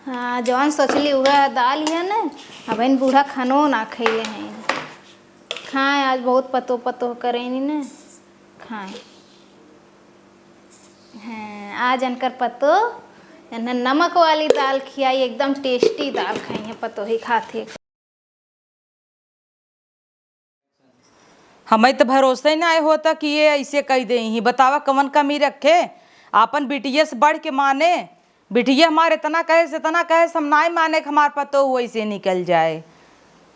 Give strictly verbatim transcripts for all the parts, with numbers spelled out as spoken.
हाँ, जौन सोचली उहे दाल ही है न। अब इन बूढ़ा खानो ना खइले हैं। खाएं, आज बहुत पतो पतो करेनी न। खाएं। हाँ, आज इनकर पतो इन्हें नमक वाली दाल खियाई, एकदम tasty दाल खाई है पतो ही खाते। हमें तो भरोसा ही नाहीं होता कि ये ऐसे कह देइहीं। बतावा कवन कमी रखे, आपन बिटिया से बढ़ के माने। बिटिया हमार इतना कहे से, इतना कहे से, हम नाहीं माने कि हमार पतोह वैसे निकल जाए।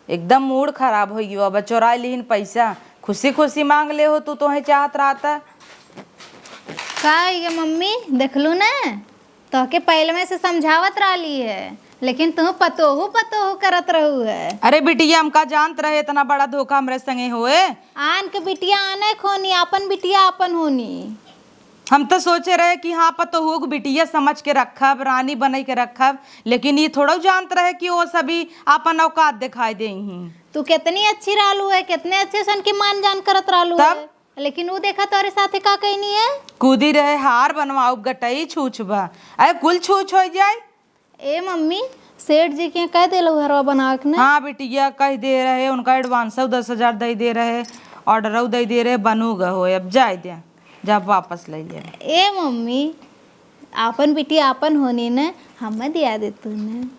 एकदम mood खराब होइ गयो। अब चोराइ लिहिन पैसा, खुशी खुशी माँग ले हो तू, तोहे चाहत रहता। का ये मम्मी, देखलू ना? तोहके पहिले में से समझावत रहली है, लेकिन तू पतोहू पतोहू करत रहू है। अरे बिटिया, हम का जानत रहे इतना बड़ा धोखा हमरे संगे होए। आन के बिटिया आने क होनी, आपन बिटिया आपन होनी। हम तो सोचे रहे कि हाँ, पतोहू के बिटिया समझ के रखब, रानी बनई के रखब, लेकिन ये थोड़ो जानत रहे कि वो सभी आपन औकात दिखाई देइहीं। तू कितनी अच्छी रहलू है, कितने अच्छे से उनकी मान जान करत रहलू तब? है। लेकिन ऊ देखा तोरे साथे का कइनी है? कूदी रहे हार बनवाउब गटई छूछ बा। अरे कुल छूछ होइ जाई। ए मम्मी, सेठ जी के कह देलू हरवा बनावे के ना? हाँ बिटिया, कह दे रहे, उनका advance दस हजार दे दे रहे, order दे दे रहे, बनू ग हो, अब जाए दे, जब वापस ले ले। ए मम्मी, आपन बिटिया आपन होनी न, हमें दिया दे तू न।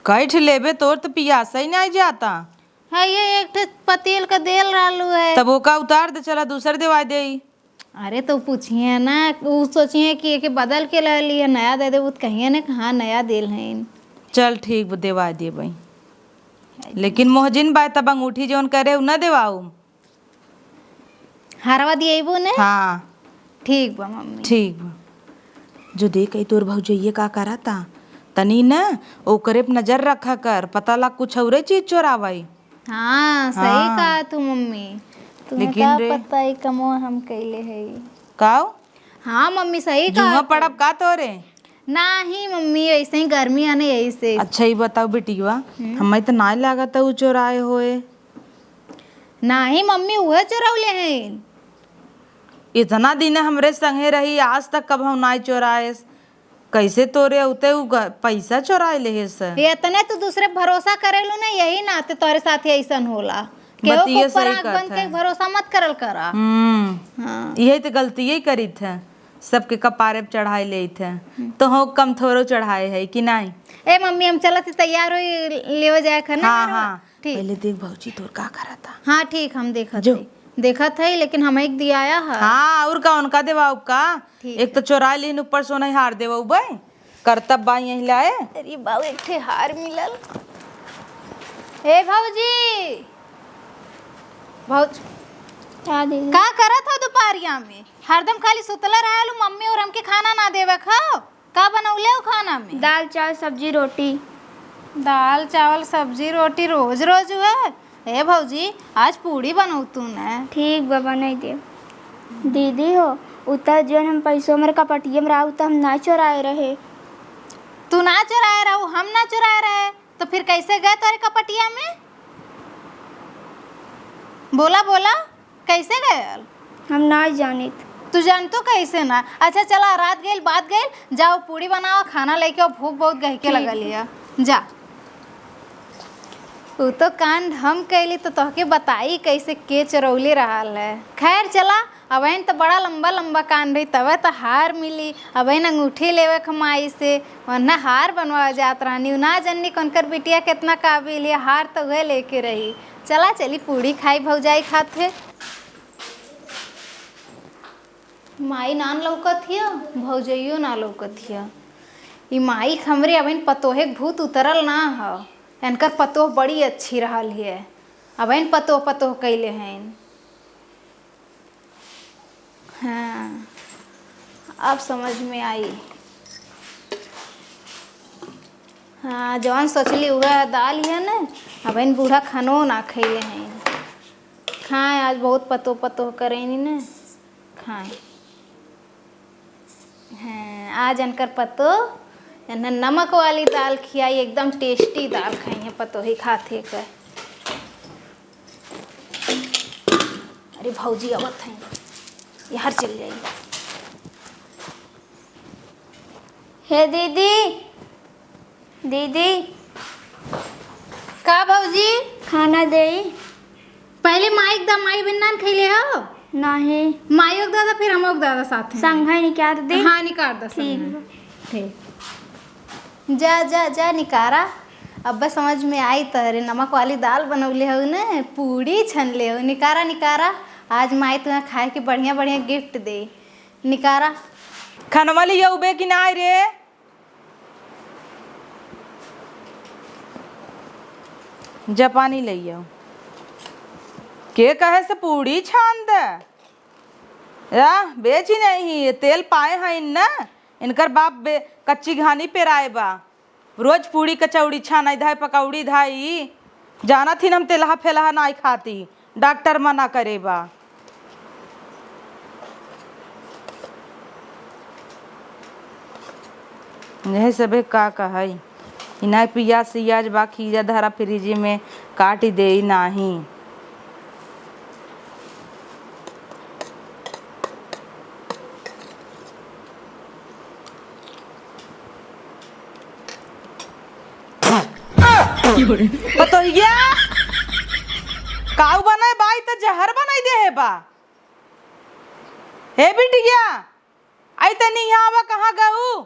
कैठ लेबे, तोर तो पियासा ही नहीं जाता। हाँ, ये एक ठे पतील का देल रहलू है। तब ओका उतार दे, चला दूसर देवाई देई। अरे तो पूछिए ना, ऊ सोचिए कि एके बदल के ला लिया, नया दे देबू तो कहिए ना कि हाँ, नया देल हईन। चल ठीक बा, देवाई देबई। लेकिन मोहजिन बाय तब अंगूठी जौन करे उ ना देवाऊ। हरवा दिएबू ने? हाँ। ठीक बा मम्मी। ठीक बा। जो देख, ई तोर भौजइये का करता, तनी न ओकरे पे नजर रखा कर, पता लग कुछ औरे चीज चोरावई। हाँ, सही हाँ। कहा तू मम्मी। तुम्हें लेकिन का रे पता ई कमवा हम कइले हई। काऊ? हाँ मम्मी, सही कहा जुआँ तू। पड़ब का तोरे? नाही मम्मी, ऐसे ही गर्मी आने यही से। अच्छा, ई बताओ बिटिया, हम्म। हमें तो नाय लागत उ चोराए होए। नाही मम्मी, उहे चोरौले हैं। इतना दिन हमरे संगे रही, आज तक कबहू नाय चोराएस। कैसे तोरे उते उ ग-, पैसा चोराए लेहेस? ये इतने तू दूसरे भरोसा करेलू ना, यही नाते तोरे साथ ऐसन होला। केहू के बतिये ऊपर सही आँख बंद कहत के है। भरोसा मत करल करा। हम्म। हाँ। यही तो गलतिये करित है, सबके कपारे पे चढ़ाई लेत है। हम्म। तो हो कम थोड़ो चढ़ाए है कि नाहीं? ए मम्मी, हम चलत ही, तैयार होई, लेवे जाए खाना हाँ, हरवा। हाँ। ठीक। पहले देख भौजी तोर का करता। हाँ ठीक, हम देखत जो। हई। देखत हई, लेकिन हम एक दियाया है। हाँ, और का उनका देवाऊ का? ठीक एक है। तो चोराई लीन ऊपर सोना हार देवाऊ बे। करतब बा यहीं लाए। अरे बाऊ, एक ठे हार मिलल। ए भौजी, भौज-, का दीदी? का करत हो दुपहरिया में? हरदम खाली सुतले रहेलू, मम्मी और हमके खाना ना देवे खाओ। का बनौले हो खाना में? दाल, चावल, सब्जी, रोटी। दाल, चावल, सब्जी, रोटी रोज रोज हुए? ए भौजी, आज पूड़ी बनौतू न। ठीक बा, बनाई दे। दीदी हो, उतर जौन हम पैसो हमरे कपटिया में रहा, उ त हम ना चोराए रहे। तू ना चोराए रहू, हम ना चोराए रहे, तो फिर कैसे गए तोरे कपटिया में? बोला, बोला, कैसे गयल? हम ना जानित। तू जानतो कैसे ना? अच्छा चला, रात गइल, बात गइल, जाओ पूड़ी बनाओ, खाना लेके आओ, भूख बहुत गहके ठीक। लगल हिया। जा। उ तो कांड हम कैली तो तोहके बताई कैसे के चोरौले रहल है। खैर चला, अबहिन त बड़ा लंबा लंबा कान रही, तबे त हार मिली। अबहिन अंगूठी लेवे क माई से, वरना हार बनवावे जात रहनी। उ ना जननी कि उनकर बिटिया केतना काबिल है, हार त उहे लेके रही। चला चली पूड़ी खाई, भौजाई खात है। माई नान लौकत हिय, भौजइयो ना लौकत हिय। ई माई क हमरे अबहिन पतोहे क भूत उतरल ना ह। इनकर पतोह बड़ी अच्छी रहल हिय, अबहिन पतोह पतोह कइले हइन। हाँ, अब समझ में आई। हाँ, जौन सोचली उहे दाल ही है न, अब इन बूढ़ा खानो ना खइले हैं। खाएं, आज बहुत पतो पतो करेनी न, खाएं। हाँ, आज इनकर पतो इन्हें नमक वाली दाल खियाई, एकदम tasty दाल खाई है पतो ही खात ही कर। अरे भौजी आवत हैं, यार चल जाई। हे दीदी, दीदी। का भौजी? खाना देई। पहले माई के दा, माई बिन नान खइले हो? नाही। माइयो के दादा, फिर हमो के दादा साथ में। संघई निकार दे। हाँ, निकार दा ठीक संघई। बा। ठीक। जा, जा, जा, निकारा। अब समझ में आई तोहरे, नमक वाली दाल बनौले हऊ न, पूड़ी छनले हऊ। निकारा, निकारा। आज माई तुम्हें खाए के बढ़िया, बढ़िया gift दे। निकारा। खनवा लियउबे कि नाय रे? जा पानी लइयउ। के कहे से पूड़ी छान दे? या, बेची नहीं, ये तेल पाए हैं न, इनकर बाप बे-, कच्ची घानी पेराए बा। रोज पूड़ी कचौड़ी छानाई धाई, पकौड़ी धाई। जानत ही न हम तेलहा फेलहा नाई खाती, डॉक्टर मना करे बा। यही सबे का कहई। इनाई पियाज सियाज बा, खीरा धरा फ्रिज में, काटी देई नाही। पतोहिया, काऊ बनाए बाई त जहर बनाई दे है बा। हे बिटिया, आई तनी यहाँ आवा, कहाँ गऊ?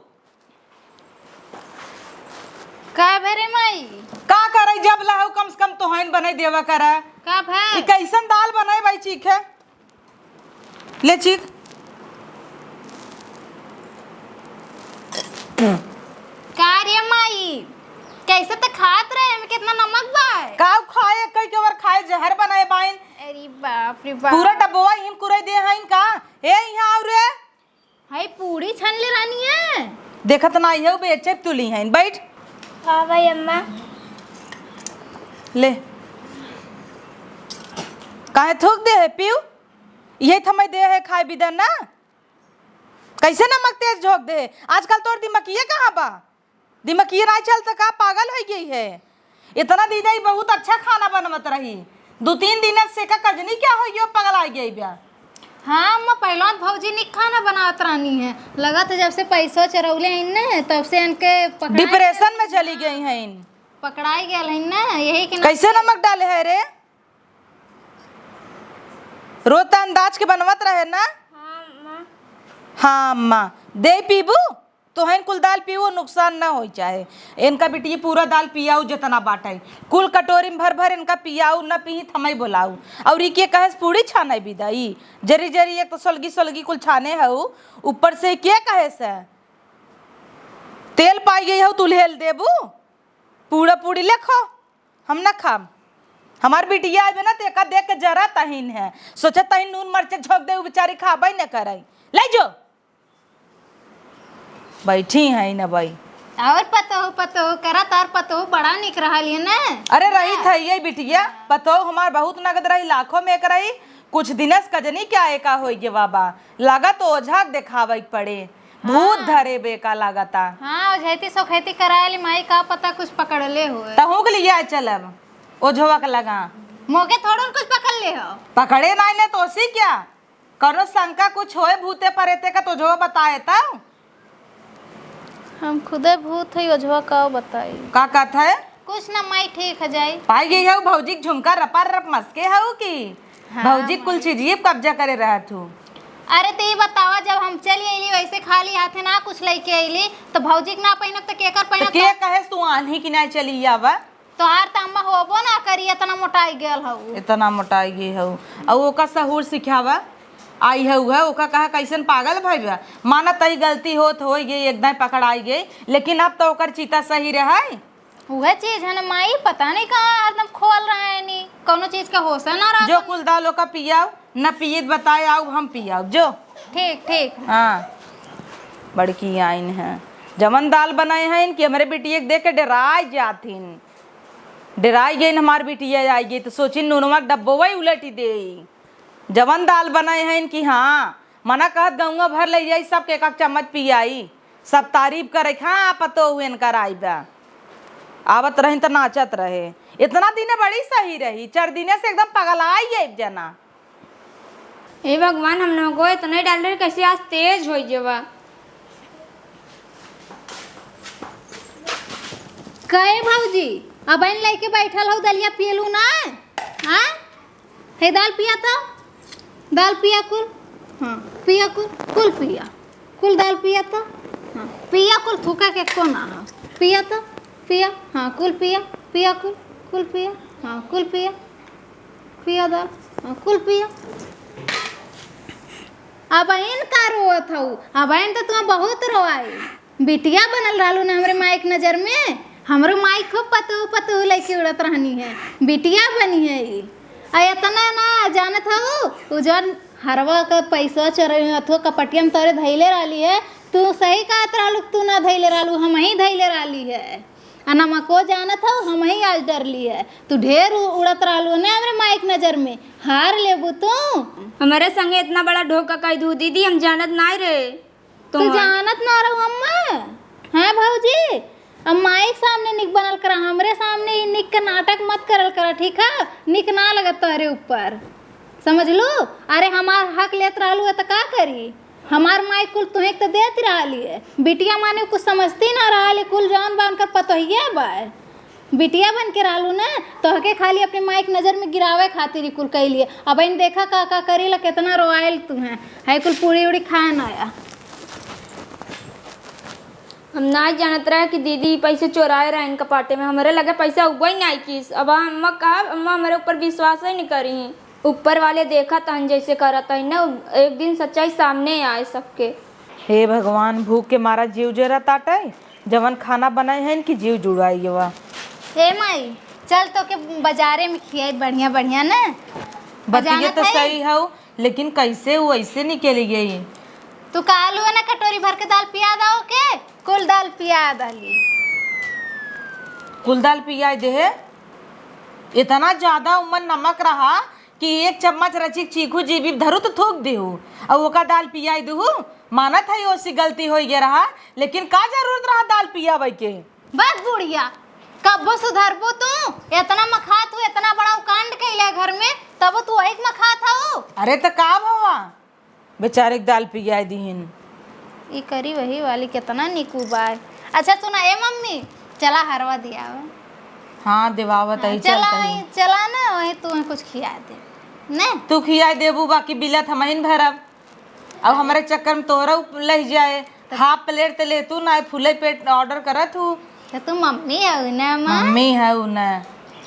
का भे रे माई? का करई, जब लहऊ कम से कम तोहन बनाई देवा करा। का भे? ई कैसन दाल बनाए बाई, चीख है। ले चीख। का रे माई, कैसे त खात रहे, एमे कितना नमक बा? का खाए, कई के बार खाए, जहर बनाए बाइन। अरे बाप रे बाप। पूरा डब्बवा हिम कुरई दे हइन का? ए, यहाँ आउ रे। हाय, पूड़ी छान ले रानी है। देखत ना, यहू बेचे तुली हइन। बैठ। हाँ भाई अम्मा। ले। काहे थूक दे है, पीऊ? यही थमई दे है खाए बिदन ना? कैसे नमक तेज झोंक दे? आजकल तोर दिमकिया कहाँ बा? दिमकिया नाई चलत का? पागल होइ गई है। इतना दिन आई बहुत अच्छा खाना बनवत रही, दो तीन दिन से का कजनी क्या होइ गयो, पगलाइ गई बा। हाँ अम्मा, पहलवान भौजी निक खाना बनावत रहनी है, लगत है जब से पैसो चरौले हैं ने, तब से इनके पकड़ाई डिप्रेशन में चली गई हैं। पकड़ाई गयल हैं ना, यही के कैसे नाते नमक डाले है रे? रोज त अंदाज के बनवत रहे ना? हाँ, अम्मा। हाँ, अम्मा। दे पीबू? तोहन कुल दाल पीबू, नुकसान ना होई चाहे। इनका बिटिया पूरा दाल पियाऊ जितना बाटै। कुल कटोरी में भर भर इनका पियाऊ, ना पीही थमई बोलाऊ। और ई के कहे से पूड़ी छानै बिदा ई? जरी जरी एक तो सलगी सलगी कुल छाने हऊ, ऊपर से के कहे से? तेल पाई गई हऊ, तू लेल देबू? पूड़ा पूड़ी ले खो। हम ना खाब। हमार बिटिया आइबे ना, तो एका देख के जरा तहिन है। सोचे तहिन नून मरचे झोंक दे, उ बेचारी खाबे न करे। ले जो। बैठी है न भाई। और पतोहू, पतोहू करत, और पतोहू बड़ा निक रहल है ना। अरे रही हाँ। था ये बिटिया, पतोहू हमार बहुत नगद रही, लाखों में एक रही। कुछ दिनस कजनी क्या एका होई गे बाबा, लागत ओझा देखावे के पड़े, भूत हाँ। धरे बे का लागता। हाँ, ओझैती सोखैती कराए ली माई, का पता कुछ पकड़ ले होए। तहूँ के लिए आए चलब ओझवा के लगा। मोके थोड़न कुछ पकड़ ले हो। पकड़े नाई ने तो सी क्या? कौनो शंका कुछ होए भूते परेते का तो ओझवा बताए तब। हम खुदे भूत हई, ओझवा का बताई? का कहत है? कुछ ना माई, ठीक है जाई। पाई गई हऊ भौजी के झुमका रपा रप मस्के हऊ की? हाँ, भौजी कुल माई। चीजिए कब्जा करे रहत हूँ। अरे तो ये बतावा, जब हम चली अइली वैसे खाली हाथे ना कुछ लेके अइली, तो भौजी के ना पहिनब तो केकर तो पहिनब? के कहे तू आन्ही की ना चली आवा? तोहार त अम्मा होबो ना करी, इतना मोटाई गेल हऊ। इतना मोटाई गई हऊ। अउ ओका सहूर सिखावा, आई हऊ है, ओका कहा कैसन पागल भई बा। माना तही गलती होत होई गई, एक दाई पकड़ाई गई, लेकिन अब तो ओकर चिता सही रहे। उहे चीज है ना माई, पता नहीं कहाँ हरदम खोल रहे हैं नी, कौनो चीज का होश है ना रहा। जो कुल दाल ओका पियाओ, न पियत बताए आओ, हम पियाओ, जो। ठीक, ठीक। हाँ, बड़की आइन है, जवन दाल बनाए हैं इनकी, हमरे बिटिया के देख के डेराय जाथिन। डेराई गइन हमार बिटिया, आई गई तो सोचिन नूनवा के डब्बोवा ही उलटि देई। जवन दाल बनाए हैं इनकी, हाँ, मना कहत गउँवा भर ले जाई, सब के एक एक चम्मच पियाई, सब तारीफ करे, हाँ, पतोहू इनकर आई बा। आवत रहिन त नाचत रहे। इतना दिने बड़ी सही रही, चार दिने से एकदम पगलाई गई जना। हे भगवान, हम लोगों को इतने डाल रहे, कैसे आज तेज हो गया बा। कहे भौजी, अबहिन लइके बैठल हउ, दलिया पियलू ना? हाँ? हे दाल पिया तो, दाल पिया कुल। हाँ, पिया कुल, कुल पिया, कुल दाल पिया तो। हाँ, पिया कुल, थूका के को ना हो। पिया तो, पिया, हाँ, कुल पिया, पिया कुल, कुल पिया, हाँ, कुल पिया, पिया दाल, हाँ, कुल पिया। अबहिन का रोवत हऊ? अबहिन तो तुम बहुत रोआई। बिटिया बनल रहलू ना हमरे माई के नजर में। हमरो माई खूब पतोह पतोह लइके उड़त रहनी है, बिटिया बनी है ई। आ एतना ना जानत हऊ, उ जौन हरवा क पैसवा चोरई हथुआ कपटिया में तोरे धइले रहली है। तू सही कहत रहलू कि तू ना धइले रहलू, हमहीं धइले रहली है। आ नमको जानत हऊ, हमहीं आज डरली है। तू ढेर उ-, उड़त रहलू ना हमरे माई के नजर में। हार लेबू तू। हमरे संगे एतना बड़ा धोखा कइ दू दीदी, हम जानत नाई रहे। तू तुम्हार जानत ना रहू अम्मा? हैं भौजी? अब माई के सामने निक बनल करा, हमरे सामने ई निक के नाटक मत करल करा, ठीक है? निक ना लगत तोहरे ऊपर, समझ लू? अरे हमार हक लेत रहलू है त का करी? हमार माई कुल तुहे के त देत रहली है, बिटिया माने कुछ समझती ना रहली, कुल जौन बा उनकर पतोहिया बा। बिटिया बन के रहलू ना, तोहके खाली अपने माई के नजर में गिरावे खातिर ई कुल कइली है। अबहिन देखा का का करेला, केतना रोआइल तुहे। है कुल पूड़ी उड़ी खाए ना आया। हम नाई जानत रहे कि दीदी ई पैसे चोराए रहे इनका पाटे में। हमरे लगे पैसा उबई नाई किस। अब अम्मा का, अम्मा हमरे ऊपर विश्वास ही नहीं करी। ऊपर वाले देखत हन जैसे करत हन ना, एक दिन सच्चाई सामने आए सबके। हे भगवान, भूख के मारा जीव जरा ताटे, जवन खाना बनाए हैं कि जीव जुड़ाई गवा। ए माई, चल तोके बाजारे में खियाई बढ़िया बढ़िया ना। बतिया जानत तो है? सही हऊ, लेकिन कैसे वो ऐसे निकली गई? तू कहलू है ना कटोरी भर के दाल पिया दा ओके, कुल दाल पिया दाली। कुल दाल पिया दे है? इतना ज्यादा उमन नमक रहा कि एक चम्मच रचिक चीखू जीभी धरू तो थूक देहू, और ओका दाल पियाई देहू। मानत है ओसी गलती होई गया रहा, लेकिन का जरूरत रहा दाल पियावे के? बस बुढ़िया, कब्बो सुधरबू तू? इतना मखात हू, इतना बड़ा कांड कैले घर में, तब तू वही के मखात हऊ। अरे त का भवा, बेचारे के दाल पियाई दीहिन। ई करी वही वाली कितना निकू बाय। अच्छा सुना ए मम्मी, चला हरवा दियावे। हाँ, देवावत हाँ, आई, चल चला तही। आई, चला ना, वही तू कुछ खिया दे। ने? तू खिया देबू, बाकी बिलत हमहिन भरब। अब हमरे चक्कर में तोहरा उप-, लह जाए। त हाफ प्लेट ते ले तू ना, फुले पेट ऑर्डर करत हू। त तू मम्मी हऊ ना माँ? मम्मी हऊ ना।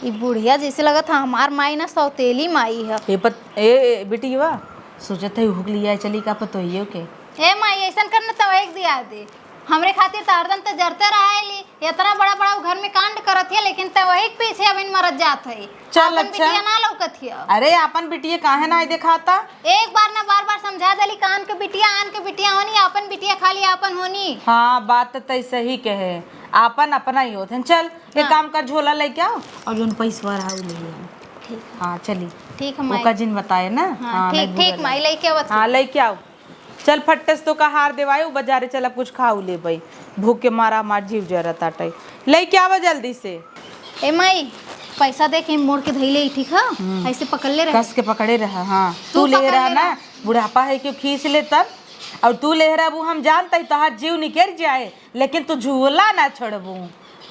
ई बुढ़िया जैसे लगत है हमार माई ना सौतेली माई है। ए पत-, ए, ए, बिटिया, सोचत है हुक लिया चली का पतोहियो के। ए माई, ऐसन करना तो एक दिया दे। हमरे खातिर तो हरदम तो जरते रहेली। इतना बड़ा बड़ा उ घर में कांड करत है, लेकिन त वही के पीछे अबहिन मरत जात है। चल, आपन अच्छा। बिटिया ना लौकत है। अरे, आपन बिटिया काहे ना देखाता? एक बार ना बार बार समझा देली, कान के बिटिया, आन के बिटिया होनी, आपन बिटिया खाली आपन होनी। हाँ, बात तो तय सही कहे, आपन अपना ही होत है। चल, एक हाँ। काम कर, झोला लेके आओ और जौन पैसवा रहा उ ले आओ। ठीक। हाँ, चली। ठीक है माई। ओका जिन बताए ना। हाँ, हाँ, ठीक, नहीं ठीक भूला माई, जाए। लेके आवत हाँ, हूँ। लेके आओ। चल फट्टे से तोका हार देवाई, उ बाजारे चल, अब कुछ खाऊ लेबई। भूख के मारा हमार जीव जरत आटे। लेके आवा जल्दी से। ए माई, पैसा दे के मोड़ के धइले ही, ठीक है? हम्म। ऐसे पकड़ ले रहे। कस के पकड़े रहा, हाँ। तू तू ले पकड़ रहा ले ना, रहा। बुढ़ापा है क्यों खींच ले तब। और तू ले रहा, वो हम जानते ही तोहार जीव निकल जाए, लेकिन तू झूला ना छोड़बू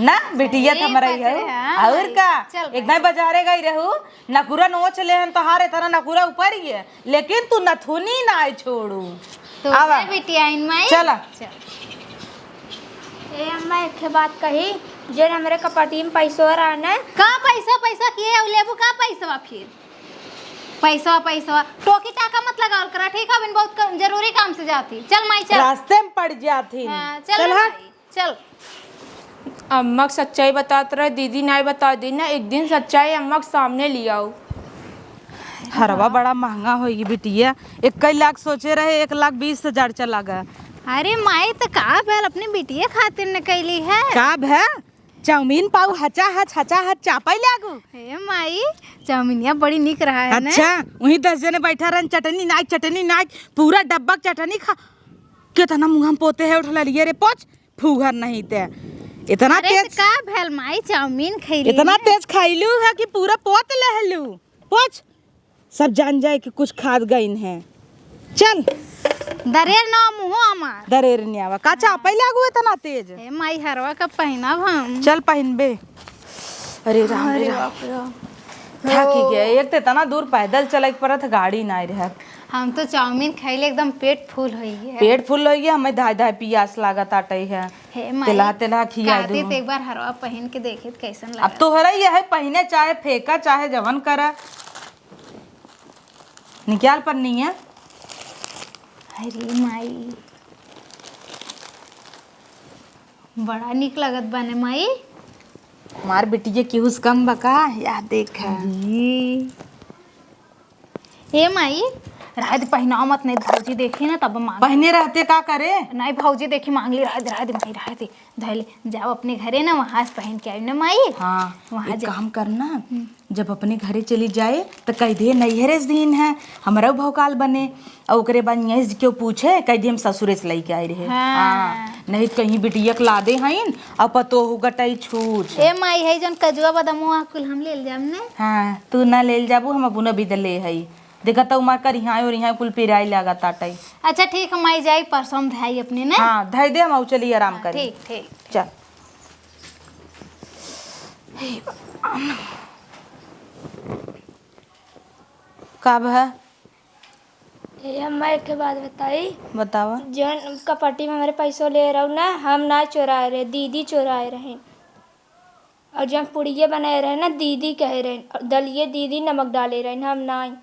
ना, बिटिया सही हमरे बात है। है, हाँ और भाई, का? चल एक भाई। दाई बाजारे गई रहू, नकुरा नोच लेहन तोहार इतना नकुरा ऊपर ही है, लेकिन तू नथुनी ना छोड़ू। तो आवा। ए बिटिया, इन माई। चला। चल। ए अम्मा, एक ठे बात कही, जे हमरे कपटी में पैसवा रहा न। का पैसा, पैसा किए अउ लेबू का पैसवा फिर? पैसवा, पैसवा, टोकी टाका मत लगावल करा, ठीक है? अबहिन बहुत क-, जरूरी काम से जाती। चल माई, चल। रास्ते में पड़ जाती। हाँ, चल चल रे हट। माई। चल। अम्मा के सच्चाई बतात रहे, दीदी नाई बता दी ना, एक दिन सच्चाई अम्मा के सामने ले आओ। हरवा बड़ा महंगा होई बिटिया, इक्कीस लाख सोचे रहे, एक लाख बीस हजार चला गया। अरे माई, त का भैल, अपने बिटिया खातिर न कैली है। का भैल? चाउमीन पाऊ हचा हच, हचा हच चापा लागू। हे माई, चाउमीनिया बड़ी निक रहा है ना? अच्छा, वहीं दस जने बैठा रहन, चटनी नाक, चटनी नाक, पूरा डब्बा के चटनी खा। कितना मुँह में पोते है, उठला लिए रे, पोछ। फूहर नहीं ते। इतना अरे, तेज। त का भैल माई, चाउमीन खैली इतना है। तेज खैलू है कि पूरा पोत लेहलू। पोछ। सब जान जाए कि कुछ खाद गइन है। चल। दरेर ना मुँह हमार। दरेर नियावा। का चापै लागू एतना तेज? ए माई, हरवा का पहिनब हम। चल पहिनबे। अरे राम रे अरे राम। बाप रे। थाकी गया। एक तो इतना दूर पैदल चले के पड़त, गाड़ी नाई रहे। हम तो चाउमीन खइले एकदम पेट फुल होइ गया। पेट फुल होइ गया, हमें धाय धाय पियास लागत आटै है। हे माई, तेलहा तेलहा खिया काती दे। तो एक बार हरवा पहिन के देखी त कैसन अब लागत। तोहरा ये है, पहिने चाहे फेंका, चाहे जवन करा। निकाल पन्नी है। अरे माई, बड़ा निक लागत बाने माई। हमार बिटिया केहू से कम बा का? या देख। अरे। ए माई, रहे दे, पहिनावा मत, नहीं भौजी देखी ना तब मांग। पहिने रहते का करे? नहीं भौजी देखी मांग ली, रहे दे, रहे दे माई, रहे दे। धइले जाओ अपने घरे ना, वहाँ से पहिन के आई ना माई। हाँ, वहाँ एक जा। काम करना, हम्म। जब अपने घरे चली जाए त कह दे नैहरे से दिन है, हमरा भौकाल बने। और ओकरे बाद यहीं से केहू पूछे, कह दे हम ससुरे से लेके आए रहे। हाँ। हाँ, नहीं तो कहीं बिटिया के लादे हईन और पतोहू गटई छूछ। ए माई, है जौन कजुआ बदामुआ कुल हम ले जाम ने। हाँ, तू ना ले जाबू, हम अबू ना बिदले हई। देखा तो मार कर यहाँ और यहाँ कुल पिराई लागत आटै। अच्छा ठीक है माई, जाई परसों हम धाई अपने ने। हाँ, धाई दे, हम आऊ चली आराम हाँ, करी। ठीक, ठीक। चल। का भा? ए, हम एक के बात बताई। बतावा। जौन कपटी में हमारे पैसो ले रहू ना, हम ना चोराए रहे, दीदी चोराए रहे। और जौन पुड़िया बनाए रहे ना, दीदी कहे रहे, और दलिए दीदी नमक डाले रहे, हम ना।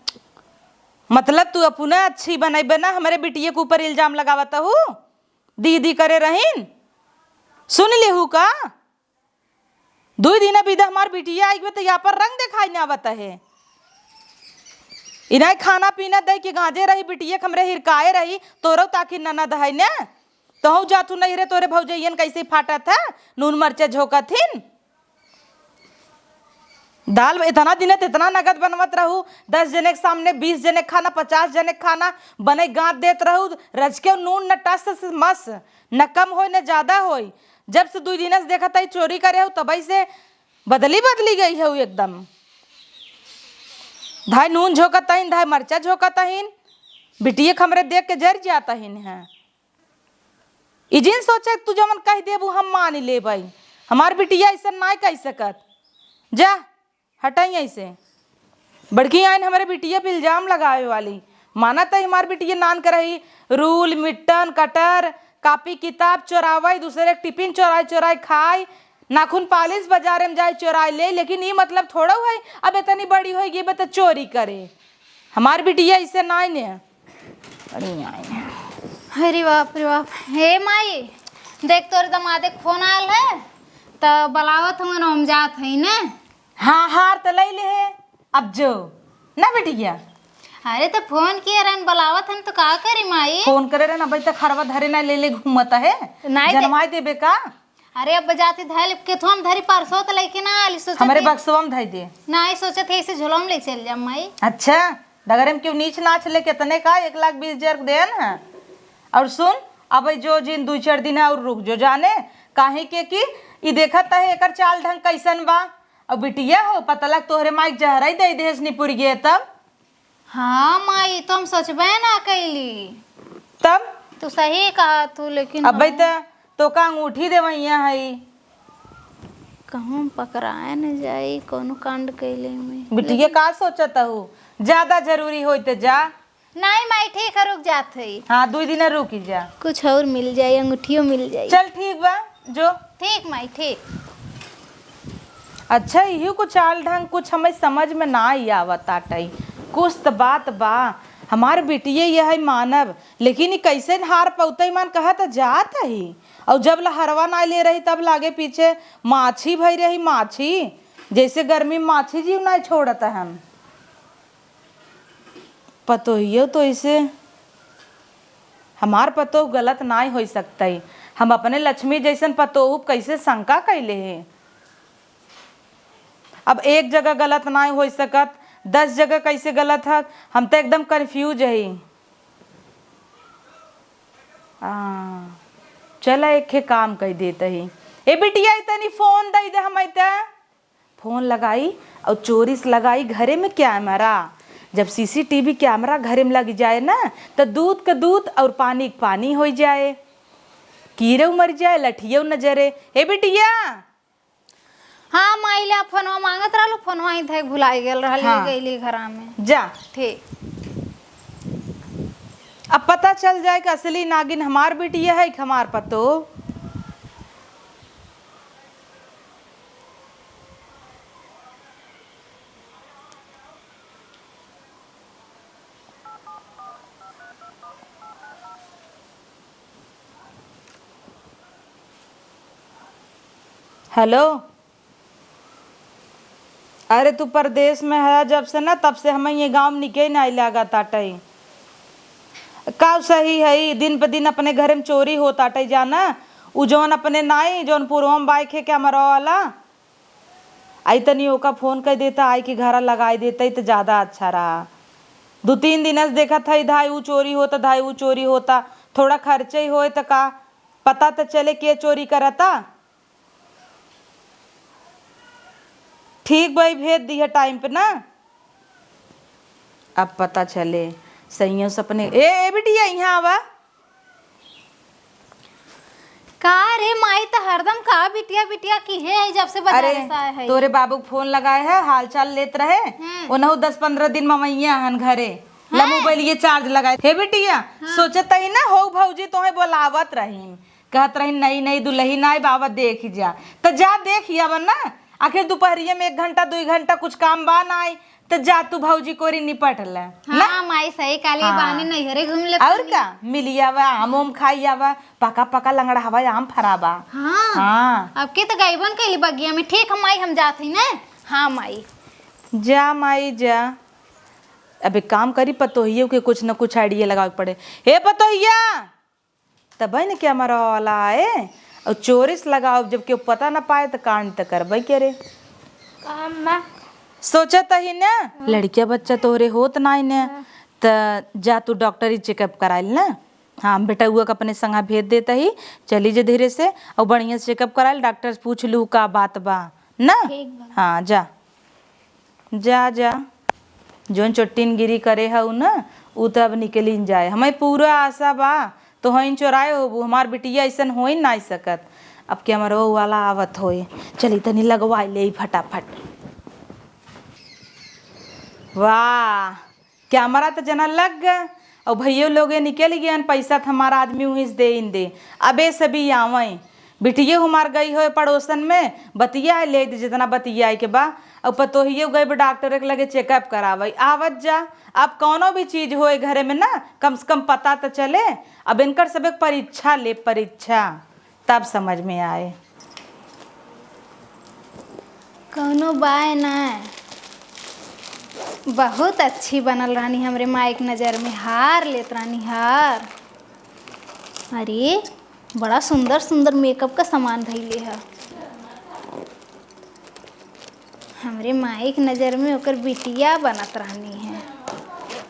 मतलब तू अपना अच्छी बनैबे ना, हमरे बिटिया के ऊपर इल्जाम लगावत हू? दीदी करे रहीन, सुन लेहू का? दुई दिन बिदा हमार बिटिया आई बे, तो यहाँ पर रंग देखाई ना आवत है। इनाय खाना पीना दे के गांजे रही, बिटिया के हमरे हिरकाए रही, तोरो ताकि ननद है ने, तोहू जातू नहीं रे, तोरे भौजैयन कैसे फाटत है, नून मरचा झोंकत हिन। दाल इतना दिन त इतना नगद बनवत रहू, दस जने के सामने बीस जने के खाना, पचास जने के खाना बने गांथ देत रहू, रजके नून न टस से मस, न कम होय न ज्यादा होय। जब से दुई दिन से देखत हई चोरी करे हो, तबई से बदली बदली गई हो एकदम। धाय नून झोंकत हईन, धाय मरचा झोंकत हईन, बिटिये के हमरे देख के जर जात हईन है। ई जिन सोचे तू जवन कह देबू हम मान लेबई। हमार बिटिया ऐसन नाय कह सकत। जा, हटई ऐसे। बड़की आइन हमरे बिटिया पे इल्जाम लगावे वाली। माना त हमार बिटिया नान करही, रूल, मिट्टन, कटर, कापी किताब चोरावई, दूसरे के टिफिन चोराई चोराई खाई, नाखून पालिश बाजारे में जाई चोराई लेई, लेकिन ई मतलब थोड़उ है अब इतनी बड़ी होइ गई बा त चोरी करे। हमार बिटिया ऐसे नाय ने। अरे आई। अरे बाप रे बाप। हे माई, देख तोरे दमादे के फोन आयल है, त बलावत हवन, हम जात हई ने। हाँ, हार त लई ले है, अब जो ना बिटिया। अरे त फोन किए रहन, बलावत हन त का करी माई? फोन करे रहन, अबे तक हरवा धरे ना ले ले घूमत है। नाई दे- जनवाई देबे का? अरे अब जाती धैल केथुआ में धरी, परसों त लेके ना आली, सोचत हमरे ही बक्सवा में धई दे। ना, आई सोचत है इसे झोलवा में ले चल जा माई। अच्छा, डगरे में क्यों नीच नाच ले, कितने का? एक लाख बीस हजार के देन है। और सुन, अब जो जिन दू चार दिन और रुक जो जाने, काहे के कि ई देखत है एकर चाल ढंग कैसन बा। और बिटिया हो, पता लग तोहरे माई के जहरई दे देहस निपुर गए तब। हाँ माई, ई तो हम सोचबे ना कैली। तब? तू सही कहा तू, लेकिन अबे हम त तोका अंगूठी देवैया हई। कहूँ पकड़ाए न जाई, कौनो कांड कैले में। बिटिया लेकिन का सोचत हऊ? ज्यादा जरूरी होई त जा। नाई माई, ठीक है, रुक जात हई। हाँ, दुई दिन रुकी जा। कुछ और मिल जाई, अंगूठियो मिल जाई। चल ठीक बा, जो। ठीक माई, ठीक। अच्छा, इही कुछ चाल ढंग कुछ हमें समझ में ना ही आवत आटई। कुछ त बात बा, हमार बिटिये यह है मानव, लेकिन ई कैसे हार पौते मान कहत जात ही। और जब लहरवा ना ले रही तब लागे पीछे माछी भई रही, माछी। जैसे गर्मी में माछी जीव ना छोड़त हम। पतोहियो तो ऐसे हमार पतोह गलत नाय होई सकतई। हम अपने लक्ष्मी जैसन पतोह कैसे शंका कैले हे? अब एक जगह गलत नाय होई सकत, दस जगह कैसे गलत ह? हम त एकदम confuse ही। आ, चला एक ठे काम कई देत ही। ए बिटिया, ई तनी फोन दई दे हमई त। फोन लगाई और चोरी से लगाई घरे में कैमरा। जब सीसीटीवी कैमरा घरे में लग जाए ना, त दूध क दूध और पानी क पानी होइ जाए। कीड़ेउ मर जाए, लठियउ न जरे। ए बिटिया। हाँ माई, ले फोनवा मांगत रहलू, फोनवा ही धैक भुलाई गेल रहल, हाँ। गईली घरा में। जा। ठीक। अब पता चल जाए कि असली नागिन हमार बिटिया है कि हमार पतो। हेलो। अरे तू परदेस में है जब से ना, तब से हमइ ये गाँव में निके नाई लागा ताटइ। का सही है, दिन प दिन अपने घरे में चोरी होत आटइ जाना। उ जौन अपने नाई, जौन पुरवा में बाइक है क्या मरवा वाला, आई तनी ओका फोन कइ देता, आई के घरा लगाई देता, त ज्यादा अच्छा रहा। दू तीन दिन से देखत है, धाई ऊ चोरी होता, धाई ऊ चोरी होता, थोड़ा खर्चे ही होए त का पता त चले के चोरी करता। ठीक भाई, भेज दिया टाइम पे ना, अब पता चले। सैयों से अपने, ए, ए बिटिया, यहाँ आवा। का रे माई, त हरदम का बिटिया बिटिया की है, जब से बाजारे अरे, से आए है। तोरे बाबू के फोन लगाए है, हाल चाल लेत रहे। हम्म। ओनहु दस पन्द्रह दिन ममैया हन घरे। हाँ। ला मोबाइल ये चार्ज लगाए। हे बिटिया, हाँ। सोचत ही ना हो भौजी तोहे बोलावत रहीन, कहत रहीन नई नई दुल्हन आए बाबा देख जा, त जा देख आवा ना। आखिर दुपहरिया में एक घंटा दुई घंटा कुछ काम बा नाई, त जा तू भौजी कोरी निपट ले ना। हाँ माई, सही कहली, हाँ। बहाने नैहरे घूम ले और तनी। का, मिली आवा, आम ओम खाई आवा, पका पका लंगड़ा हवा आम फरा बा। हाँ। हाँ। अब के त गइबन कइली बगिया में। ठीक है माई, हम जात हई ना। हाँ माई। जा माई जा, अब एक काम करी, पतोहियो के कुछ न कुछ आइडिया लगावे के पड़े। हे पतोहिया, तबे न कैमरा वाला आए और चोरी से लगाओ, जब केहू पता न पाए त कांड त करबे करे। अम्मा। सोचत ही न, लड़किया बच्चा तोहरे होत नाई न, त जा तू डॉक्टरी चेकअप कराइल न। हाँ, बेटउआ के अपने संगा भेज देत ही, चली जे धीरे से और बढ़िया से चेकअप कराइल, डॉक्टर से पूछ लू का बात बा न। ठीक बा। हाँ, जा। जा, जा, जौन चोट्टिनगिरी करे हउ न, उ त अब निकलिन जाए। हमें पूरा आशा बा, तोहइन चोराए होबू, हमार बिटिया अइसन होइ नाई सकत। अब कैमरवा वाला आवत होए, चली तनी लगवाई लेई फटाफट। वाह, कैमरा त जना लग ग, अउ भइयो लोगे निकलि गएन, पैसा त हमार आदमी उहीं से देइन दे। अबे सभी आवइँ, बिटियो हमार गई होए पड़ोसन में, बतियाइ लेइ दे जेतना बतियाइ के बा। अउ पतोहियो गइब डॉक्टर के लगे चेकअप करावइ। आवत जा, अब कउनो भी चीज होए घरे में ना, कम से कम पता त चले। अब इनकर सबे परीक्षा ले, परीक्षा, तब समझ में आए। कउनो बाय ना, बहुत अच्छी बनल रहनी हमरे माई के नजर में। हार लेत रहनी, हार। अरे, बड़ा सुंदर सुंदर मेकअप का सामान धइले ह। हमरे माई के नजर में ओकर बिटिया बनत रहनी है।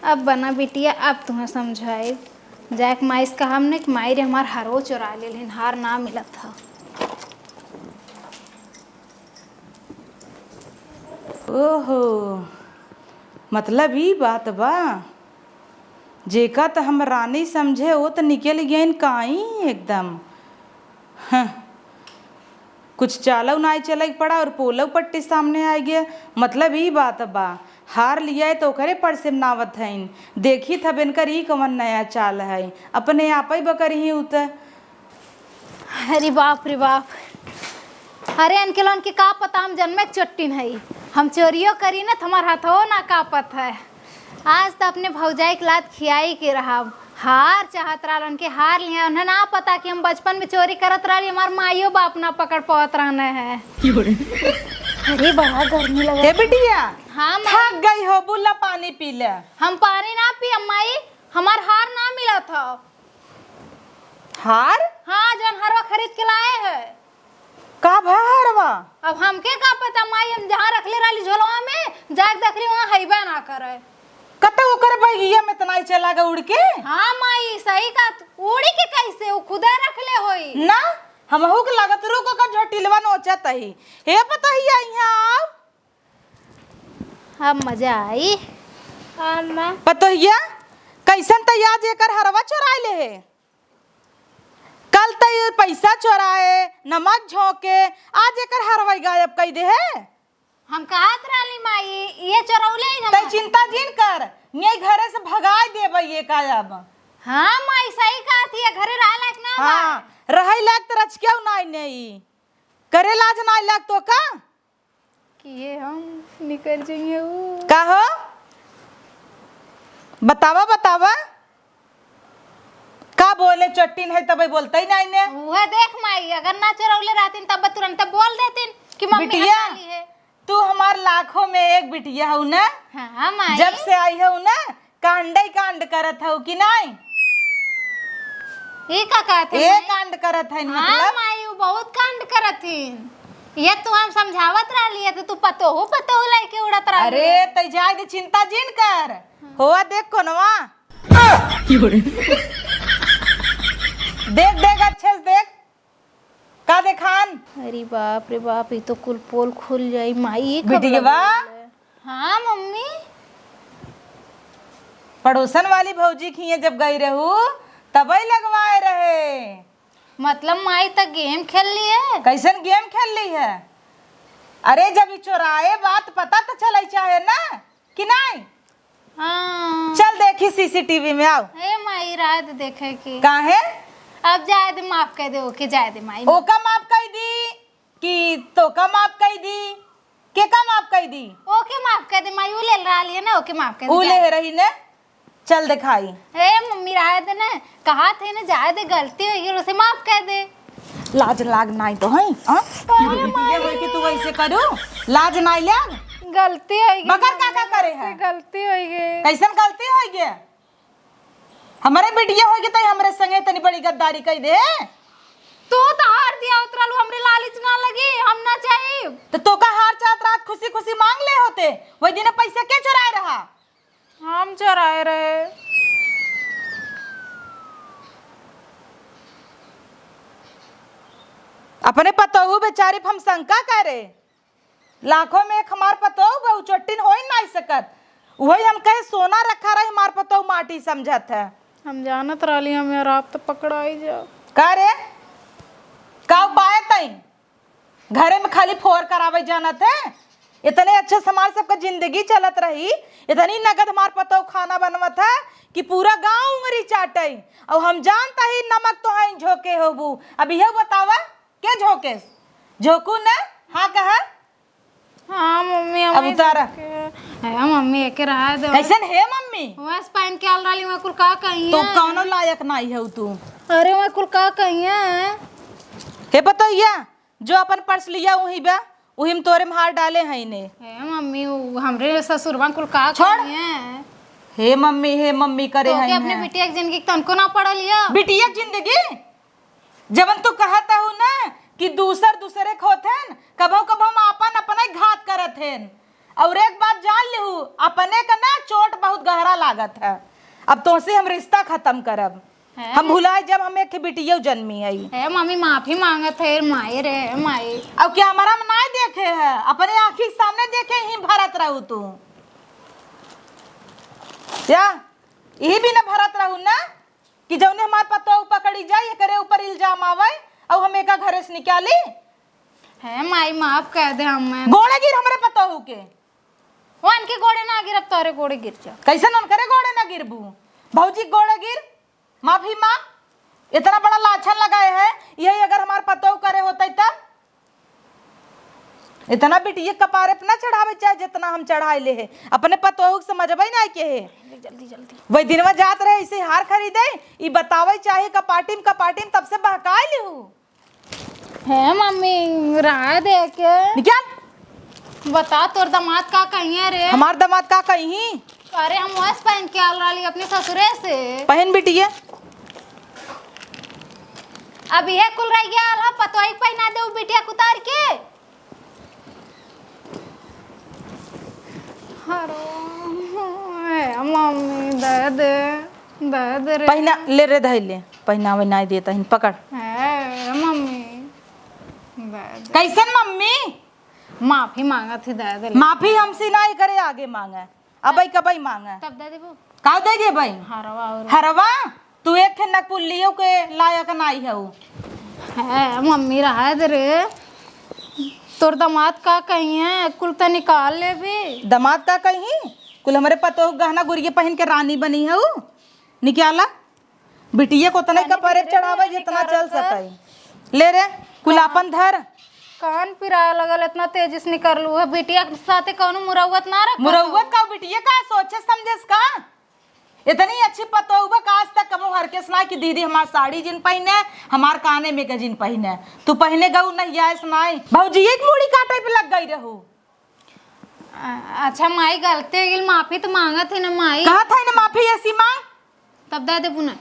अब बना बिटिया, अब तुहें समझाइब। जाके माई से कहब न कि माई रे, हमार हारो चोरा लेलिन, हार ना मिलत ह। ओहो, मतलब ई बात बा, जेका त हम रानी समझे, वो त निकल गइन काई एकदम। हं, कुछ चालउ नाई चलइ के पड़ा और पोलउ पट्टी सामने आइ गया। मतलब ई बात बा, हार लियाए त ओकरे परसे में नावत हइन। देखित हब इनकर ई कवन नया चाल है, अपने आपइ बकरही उ त। अरे बाप रे बाप, अरे इनके लोगन के का पता हम जन्मे के चोट्टिन हई। हम चोरियो करी न त हमार हथवो ना कापत है। आज त अपने भौजाई के लात खियाई के रहब। हार चाहत रहल, उनके हार लिया, उन्हें ना पता कि हम बचपन में चोरी करत रहली, हमार माइयो बाप ना पकड़ पावत रहने हैं। अरे बड़ा गर्मी लगा। ए बिटिया, हाँ माई। थक गई हो, बुला पानी पी ले। हम पानी ना पियब माई, हमार हार ना मिलत हौ। हार? हाँ, जौन हरवा खरीद के लाए है। का भा हरवा? अब हमके का पता माई, हम जहाँ रखले रहली झोलवा में, जाके देखली वहाँ हइबे ना करे। कतौ ओकर बगिया में त नाई चला गए उड़ के? हाँ माई, सही कहत, उड़ी के कैसे? उ खुदे रखले होई। ना, हमहू के लागत, रुक ओकर झोटिलवा नोचत ही। हे पतोहिया, इहाँ आव। अब मजा आई। अम्मा। पतोहिया, कैसन त आज एकर हरवा चोराइ लेहे? कल त ये पैसा चोराए, नमक झोंके, आज एकर हरवा गायब कइ देहे। हम कहत रहली माई, ये चोरौले ही तै हमार। चिंता जिन कर, ये घरे से भगाइ देबै ये का अब। हाँ माई, सही कहत हिया, घरे रहे लायक ना हाँ, बा। रहै लायक त रचकेउ नाई ने ई। करे लाज नाई लाग तो का? कि ये हम निकल जाइए ऊ। का हो? बतावा, बतावा। का बोले, चट्टिन है तबै बोलतै नाई ने। उहे देख माई, अगर ना चोरौले रहतिन तब तुरंत बोल देतिन कि मम्मी बिटिया, हटा ली है। तू हमार लाखों में एक बिटिया हऊ ना। हाँ माई। जब से आई हऊ ना, कांडै कांड करत हऊ कि नाई? ई का कहत है ए माई? कांड करत है हाँ मतलब? माई, ऊ बहुत कांड करत हिन। ये तो हम समझावत रहली है, तो तू पतोहू पतोहू लइके उड़त रहली अरे, है। तै जाए दे, चिंता जिन कर। होआ देख कोनवा। देख, देख, अच्छे से देख। का देखान? अरे बाप रे बाप, ई तो कुल पोल खुल जाई माई, ई कब बिटिया बा? लगवाए रहे? हाँ मम्मी। पड़ोसन वाली भौजी खिए जब गई रहू, तबै लगवाए रहे। मतलब माई त गेम खेल ली है? कैसन गेम खेल ली है? अरे जब ई चोराए बात पता त चलै चाहे ना, कि नाई? हाँ। चल देखी सीसीटीवी में, आओ। ए माई, रहे दे देखे के। काहे? अब जाए दे, माफ कइ दे ओके, जाए दे माई। ओका माफ कइ दी कि तोका माफ कइ दी? केका माफ कइ दी? ओके माफ कइ दे माई, ऊ ले रहली है ना, ओके माफ कइ दे, ऊ ले जाए। रही ने, चल देखाई। ए मम्मी, रहे दे ने, कहा थे ने, जाए दे, गलती होइ गई, उसे माफ कइ दे। लाज लाग नाई तो है, हाँ? अरे माई। ये होई कि तू ऐसे करू? लाज नाई लाग? गलती होइ गई बकर मम्मी, का का करे हमसे है? गलती होइ गई। कैसन गलती होइ गई? हमरे बिटिया होइ गई तो हमरे संगे तनी बड़ी गद्दारी कइ दे। तू तो हार दिया उतरलू, हमरे लालच ना लगी, हम ना चाहिए। तो तोका हार चाहत रहत खुशी खुशी मांग ले होते, वही दिन पैसा के चुराए रहा? हम चोराए रहे। अपने पतोहू बेचारी पे हम शंका करे। लाखों में एक हमार पतोहू बा, उ चोट्टिन होइ नाई सकत। उहइ हम कहे सोना रखा रही, हमार पतोहू माटी समझत है। हम जानत रहली हम यार, आप तो पकड़ाई जाओ। का रे? का उपाय तई? घरे में खाली फोर करावे जानत है। इतने अच्छे से हमार सबका जिंदगी चलत रही, इतनी नगद हमार पतोह खाना बनवत है कि पूरा गांव उंगरी चाटे। और हम जानता ही नमक तो है झोंके होबू। अब यह बतावा, के झोंके? झोंकू न? हाँ कहा। हाँ मम्मी, अब हमें उतारा। झोंके। है मम्मी, एके रहा दे। कैसन है मम्मी? वैस पहन के आल रहली, वह कुल का कही तो है? कौनो लायक नहीं है तू। अरे वह कुल का कही है? हे पतोहिया, जो अपन पर्स लिया उही बा, उही में तोरे में हार डाले हई ने। हे मम्मी, उ हमरे ससुरवा कुल का छोड़। करिहे? हे मम्मी, हे मम्मी करे तो हई के अपने ने। बिटिया के जिंदगी के तनको ना पड़ल हिया। बिटिया के जिंदगी? जवन तू कहत हऊ ना कि दूसर दूसरे के होत हन, कभो कभो हम आपन अपने घात करत हन। और एक बात जान लिहू, अपने का ना चोट बहुत गहरा लागत है। अब तोसे हम रिश्ता खत्म करब। हैं? हम भुलाए जब हम एक ठे बिटियो जन्मी हई। ए मम्मी, माफी मांगत है, माई रे, माई। अब कैमरा में नाई देखे है, अपने आँखी के सामने देखे ही भरत रहू तू। या, यही भी ना भरत रहू ना कि जौने हमार पतोह पकड़ी जाए, एकरे ऊपर इल्जाम आवे, और हम एका घरे से निकाली। है माई, माफ कर दे हमें। गोड़े गिर हमरे पतोहू के। वो इनके गोड़े ना गिरब, तोरे गोड़े गिर जा। कैसन उनकरे गोड़े ना गिरबू? भौजी के गोड़े गिर, माफी मांग। इतना बड़ा लाछन लगाए है, यही अगर हमार पतोह करे होते तब? इतना बिटिया कपारे पे ना चढ़ावे चाहे जितना हम चढ़ाए ले है। अपने पतोह के समझबे ना के है। जल्दी, जल्दी। वही दिनवा जात रहे ऐसे हार खरीदे, ई बतावे चाहे कपाटी में, कपाटी में, तब से बहकाए लिहू। हे मम्मी, रहा दे के। निकाल। बता, तोर दामाद का कहिए रे? हमार दामाद का कही? अरे, हम वैस पहन के आल रहली अपने ससुरे से। पहन बिटिया। अब इहे कुल रह गया, आल ह, पतोही के पहिना दे, उ बिटिया के उतार के। हरो, हे मम्मी, दे दे, दे दे रे। पहिना, ले रे, धइ ले। पहिनावे नाई देता हिन, पकड़। हे मम्मी, दे दे। कैसन मम्मी? माफी मांगत ही, दे दे। माफी हमसे नाई करे, आगे मांगे। अबई कबई मांगे। तब दे देबू। का दे देबई? हरवा और हरवा? तू एक ठे नकपुल्लियो के लायक नाई हऊ। है, मम्मी रहे दे रे। तोर दामाद का कही है, कुल त निकाल लेबी। दामाद का कही? कुल हमरे पतोह गहना गुरिया पहिन के रानी बनी हऊ। निकाला। बिटिया को उतना ही कपड़े चढ़ावे जितना चल सके। ले रे, कुल आपन धर। कान पिराए लगल, इतना तेजी से निकलू है। बिटिया के साथे कौनो मुरौवत ना रखा। मुरौवत का? बिटिया का सोचे समझेस का? इतनी अच्छी पतोह बा का आज तक कबो हरकेस ना कि दीदी हमार साड़ी जिन पहिने, हमार काने में के जिन पहिने। तू पहिने गऊ नहीं आएस नाई। भौजी एक मूड़ी काटे पे लग गई रहू। अ-, अच्छा माई, गलती हो गइल, माफी तो मांगत है ना माई। कहत है ना माफी ऐसी मांग। तब दे देबू ना।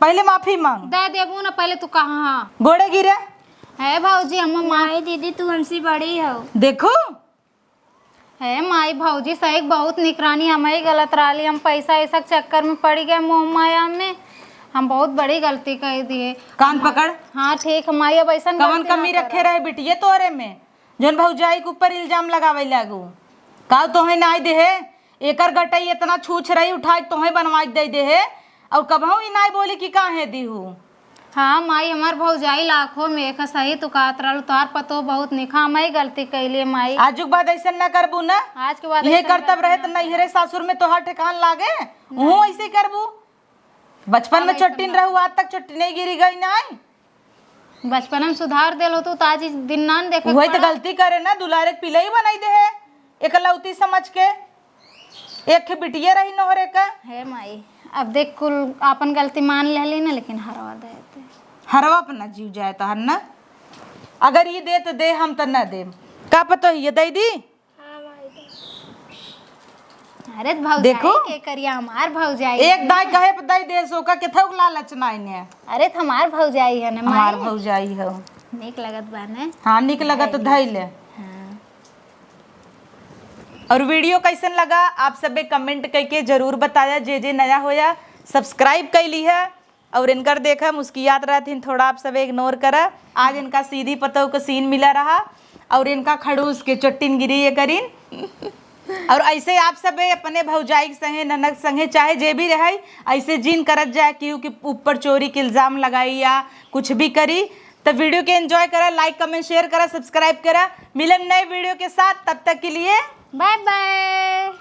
पहले माफी मांग। दे देबू ना, पहले तू कहाँ? हाँ। गोड़े गिरे। है भौजी, हम माई, दीदी तू हमसे बड़ी हो। देखू। है माई, भौजी सही बहुत निकरानी, हम ही गलत रहली, हम पैसा ऐसा चक्कर में पड़ गए, मोह माया में। हम बहुत बड़ी गलती कर दिए। कान पकड़। हाँ ठीक है माई, अब ऐसा कवन कमी रखे रहे बिटिये तोरे में? जौन भौजाई के ऊपर इल्जाम लगावे लागू। का तोहे नाई देहे? एकर गटई इतना छूछ रही उठा के तोहे बनवा के दे देहे। और कबहू ई नाई बोली कि काहे दीहू। हाँ माई, हमार भौजाई लाखों में एक सही तू कहत रहल, तोहार पतो बहुत निक, हम ही गलती कैली माई। आजुक बाद ऐसे ना करबू ना। आज के बाद यही ऐसन करतब गलती रहे ना तो नैहरे सासुर में तोहार ठेकान लागे, वहू ऐसे करबू। बचपन में चोट्टिन रहू, आज तक चोट्टिन नहीं गिरी गई नाई। बचपन में सुधार देल होतू तो आज ई दिन नान देखे के वही तो पड़ा। गलती करे ना, दुलारे के पिलई बनाई देहे, एकलौती समझ के। एक ठे बिटिये रही नोहरे का। हे माई, अब देख कुल आपन गलती मान लेली ना, लेकिन हरवा दे दे। हरवा अपना जीव जाए तोहर ना। अगर ई दे तो दे, हम तो ना देम। का पतो ये दे दी? अरे त भौजाई देखो। के करिया हमार भौजाई एक है। दाई कहे पे दाई दे सो का केथौ के लालच नाई ने। अरे त हमार भौजाई है ना हमार माई। भौजाई हो। नीक लगत बा ने। हाँ, नीक लगत धैले। धैले। हाँ। और वीडियो कैसन लगा आप सबे कमेंट करके जरूर बताया। जे जे नया होया सब्सक्राइब कर ली है। और इनकर देखा मुस्कियात रहथिन, थोड़ा आप सब इग्नोर करा। आज इनका सीधी पतोह का सीन मिला रहा और इनका खड़ूस के चोट्टिन गिरी ये करीन। और ऐसे आप सब अपने भौजाई के संगे, ननद के संगे, चाहे जे भी रहे, ऐसे जिन करत जाए, क्योंकि ऊपर चोरी के इल्जाम लगाई या कुछ भी करी। तो वीडियो के एंजॉय करा, लाइक, कमेंट, शेयर करा, सब्सक्राइब करा। मिलम नए वीडियो के साथ, तब तक के लिए बाय बाय।